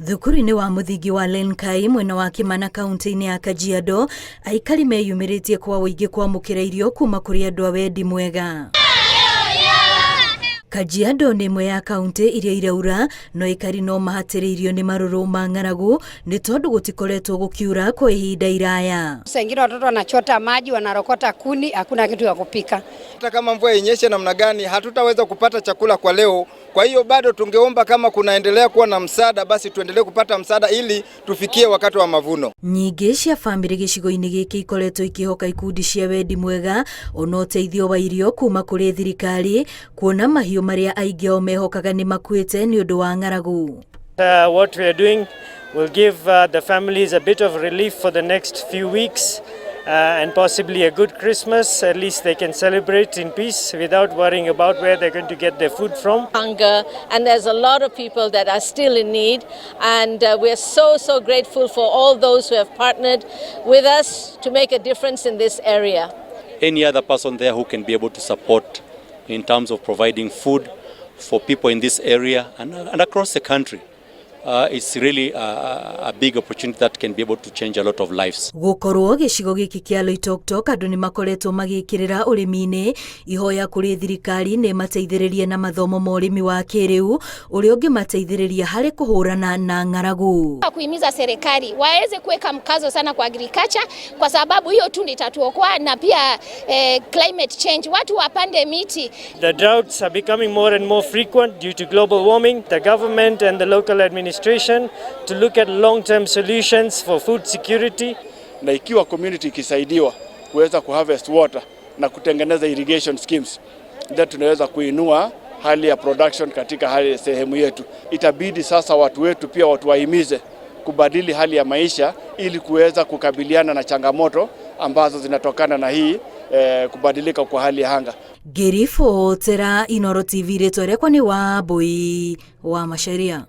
Thukuru-inĩ wa mũthingi wa Lenkai mwena wa Kimana kaunti-inĩ ya Kajiado, aikari meyumĩrĩtie kwa ũingĩ kwamũkĩra irio kuma kũrĩ andũ a wendi mwega. Kajiado nĩ ĩmwe ya kaunti iria iraura no aikari no mahatĩrĩirio nĩ marũrũ ma ng'aragu nĩ tondũ gũtikoretwo gũkiura kwa ihinda iraya. Saa ingine watoto wanachota maji, wanarokota kuni, hakuna kitu ya kupika. Hata kama mvua inyeshe namna gani, hatutaweza kupata chakula kwa leo. Kwa hiyo bado tungeomba kama kunaendelea kuwa na msaada, basi tuendelee kupata msaada ili tufikie wakati wa mavuno. Nyingĩ cia bamĩrĩ gĩcigo-inĩ gĩkĩ ikoretwo ikĩhoka ikundi cia wendi mwega ona ũteithio wa irio kuma kũrĩ thirikari, kuona mahiũ marĩa aingĩ ao mehokaga nĩ makuĩte nĩ ũndũ wa ng'aragu. What we are doing will give the families a bit of relief for the next few weeks and possibly a good Christmas. At least they can celebrate in peace without worrying about where they're going to get their food from. Hunger, and there's a lot of people that are still in need, and we're so, so grateful for all those who have partnered with us to make a difference in this area. Any other person there who can be able to support in terms of providing food for people in this area and across the country. It's really a big opportunity that can be able to change a lot of lives. Gũkorwo gĩcigo gĩkĩ kĩa Loitoktok andũ nĩ makoretwo magĩkĩrĩra ũrĩmi-inĩ, ihoya kũrĩ thirikari nĩ mateithĩrĩrie na mathomo ma ũrĩmi wa kĩrĩu ũrĩa ũngĩmateithĩrĩria harĩ kũhũrana na ng'aragu. Kuhimiza serikali waweze kuweka mkazo sana kwa agriculture, kwa sababu hiyo tu ndio itatuokoa na pia climate change, watu wapande miti. The droughts are becoming more and more frequent due to global warming. The government and the local administration to look at long-term solutions for food security. Na ikiwa community ikisaidiwa kuweza kuharvest water na kutengeneza irrigation schemes, then tunaweza kuinua hali ya production katika hali sehemu yetu. Itabidi sasa watu wetu pia watu wahimize kubadili hali ya maisha ili kuweza kukabiliana na changamoto ambazo zinatokana na hii kubadilika kwa hali ya anga. Ngĩribotera Inooro TV, rĩtwa rĩakwa nĩ Wambui wa Macharia.